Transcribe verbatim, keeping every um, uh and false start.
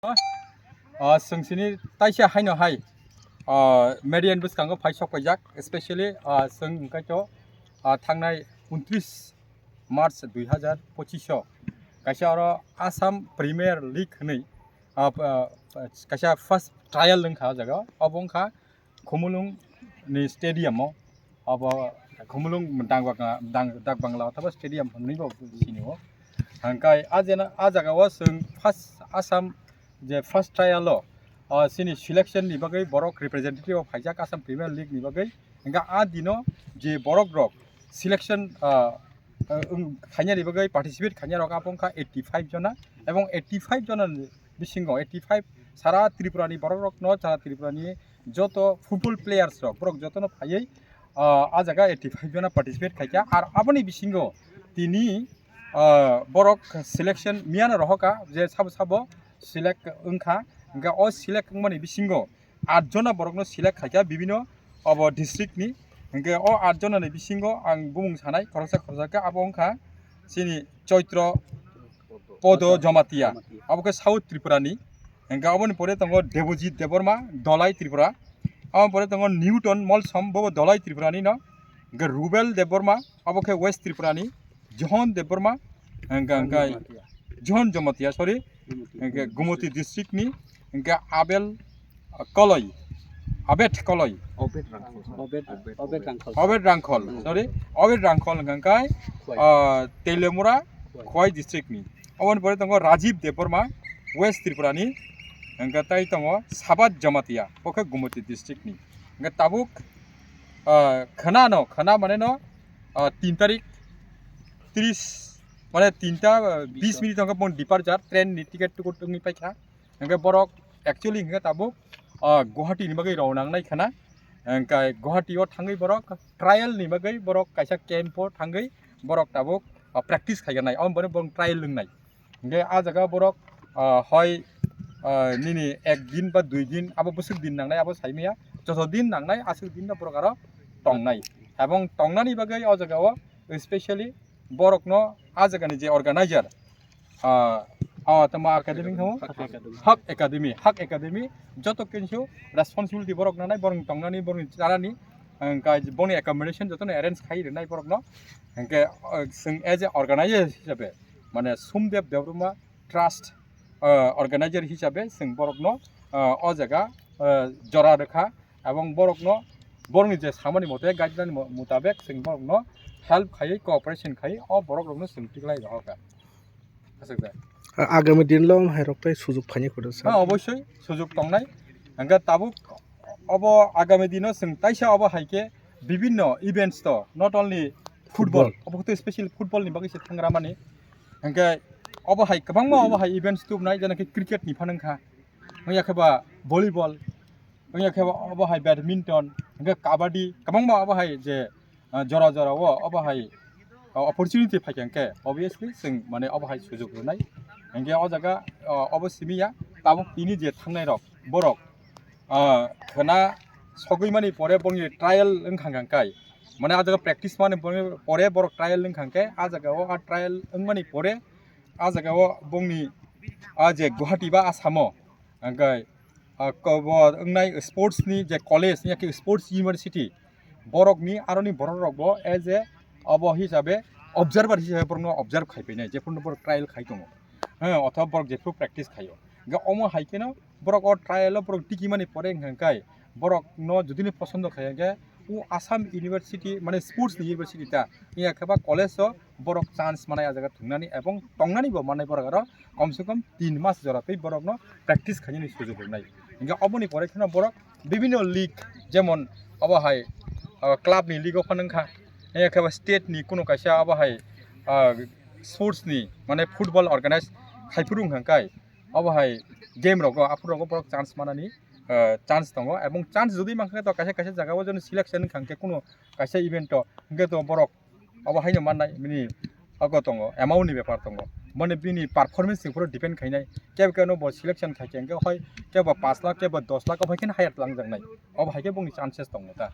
Ah, chwng sini taisa haino hai, ah, media ni bwskango phai sok paijak, especially, ah, chwng hwnkhe to, ah, thangnai untris March dui hazar pochish o kaisa oro Assam Premier League hwnwi, ah, ah, kaisa first trial wngkha o jaga, obo wngkha Khumulung ni stadium o, abo Khumulung Dang-, Dang-, Dakbangla othoba stadium hwnwi bo sini o. Hwnkhai a jena, a jaga o chwng first Assam je first trial o, ah, chini selection ni bagwi borok representative o phaijak Assam Premier League ni bagwi. Hwnkha a dino je borok rok selection, ah, ah, wng-, khainani bagwi participate khainai rok abo wngkha eighty five jona, ebong eighty five jona ni bisingo eighty five sara Tripura ni borok rok no, sara Tripura ni joto football players rok, borok jotono phaiwi, ah, a jaga eighty five jona participate khaikha. Ar aboni bisingo tini, ah, borok selection miyano rohorkha je sabo sabo select wngkha. Hwnkhe o select wngmani bisingo aat jona borokno select khaikha bibino obo district ni. Hwnkhe o aat jona ni bisingo ang bumung sanai khoroksa khoroksa khe abo wngkha chini Choitro Podo Jamatia, abo khe South Tripura ni. Hwnkhe aboni pore tongo Debojit Debbarma, Dholai Tripura. Aboni pore tongo Newton Molsom, bobo Dholai Tripura ni no. Hwnkhe Rubel Debbarma, abo khe West Tripura ni. Johon Debbarma, hwnkhe, hwnkhe Johon Jamatia, sorry, hwnkhe Gumoti district ni. Hwnkhe Abel Koloi, Abed Koloi. Obed Rangkhol. Obed, Obed Rangkhol. Obed Rangkhol, sorry. Obed Rangkhol hwnkha khe, ah, Teliamura, Khowai district ni. Oboni pore tongo Rajiv Debbarma, West Tripura ni. Hwnkha tai tongo Sabat Jamatia, bo khe Gumoti district ni. Hwnkha tabuk, ah, khwna no, khwna mane no, ah, tin tarik tris, mane tinta, ah, bis minute hwnkha boni departure, train ni ticket tukut wngwi paikha. Hwnkhe borok actually hwnkhe tabuk, ah, Guwahati ni bagwi rw nangnai khwna. Hwnkhe Guwahati o thangwi borok trial ni bagwi borok kaisa camp o thangwi borok tabuk, ah, practice khaijaknai. Omo borok trial wngnai. Hwnkhe ah jaga borok, ah, hoi, ah, nini ek din ba dui din abo bwswk din nangnai abo saimaya. Joto din nangnai aswk din no borok aro tongnai. Ebong tongnani bagwi o jaga o specially borokno ah jagani je organizer, ah, ah, tamo academy thamo? Hak Academy. Hak Academy, Hak Academy joto kinsu responsibility borok nanai, borok tongnani, borok chanani, hwnkhe boni accommodation jotono arrange khai rwnai borokno. Hwnkhe, ah, chwng as a organizer hisabe, mane Sumdep Debbarma Trust, ah, organizer hisabe chwng borokno, ah, o jaga, ah, jora rwkha. Ebong borokno borokni je samani mote guideline mo-, mutabek chwng borokno help khaiwi cooperation khaiwi o borok rokno chwng tiklai rohorkha. Aswk da. A-, agami dinlo hairok tai sujuk phaini kwrwi sa. Ha, obosoi sujuk tongnai. Hwnkhe tabuk obo agami dino chwng taisa obo hai khe bibinno events to, not only football, football. Obo to special football ni bagwi se thangra mani. Hwnkhe obo hai kwbangma obo hai events tubnai, jena khe cricket ni phan wngkha. Wngya khe ba volleyball, wngya khe ba obo hai badminton, hwnkhe kabaddi, kwbangma obo hai je, ah, jora jora o obo hai, ah, opportunity phaikha hwnkhe obviously chwng mane obo hai sujuk rwnai. Hwnkhe o jaga, ah, obo simi ya, tabuk tini je thangnai rok borok, ah, khwna sogwi mani pore bongni trial wngkha hwnkhe, mane a jaga practice mani pore borok trial wngkha hwnkhe a jaga o a trial wngmani pore a jaga o bongni a je Guwahati ba Assam o hwnkhe, ah, kobo wngnai sports ni je college, ya khe sports university, borok ni, aro ni borok rok bo as a obo hisabe observer hisabe borok no observe khai painai, jephuru borok trial khai tongo, he, othoba borok jephuru practice khaio, hwnkhe omo hai kheno borok o trial o borok tiki mani pore hwnkhe borok no jodi ni posondo khai hwnkhe o Assam University, mane sports ni university ta, ya khe ba college o borok chance manai a jaga thwngnani ebong tongnani bo manai borok aro kom se kom tin mas jora tei borokno practice khainani sujuk rwnai. Hingke oboni pore kheno borok bibinno league, jemon obo hai, ah, club ni league o phano wngkha, hingke khe bo state ni kuno kaisa obo hai, ah, sports ni mane football organize khai phuru wngkha kai, obo hai game rogo aphuru rogo borok chance manani, ah, chance tongo, ebong chance jodi mankha khe to kaisa kaisa jaga o joni selection wngkha hingke kuno kaisa event o hingke to borok obo haino mannai bini ogo tongo, amount ni bepar tongo. Mane bini performance ni phuru depend khainai. Kebo kebo no bo selection khai khe hoi kebo pash lakh, kebo dos lakh, obo hai khe hire langjaknai. Obo hai khe bongni chances tongo ta.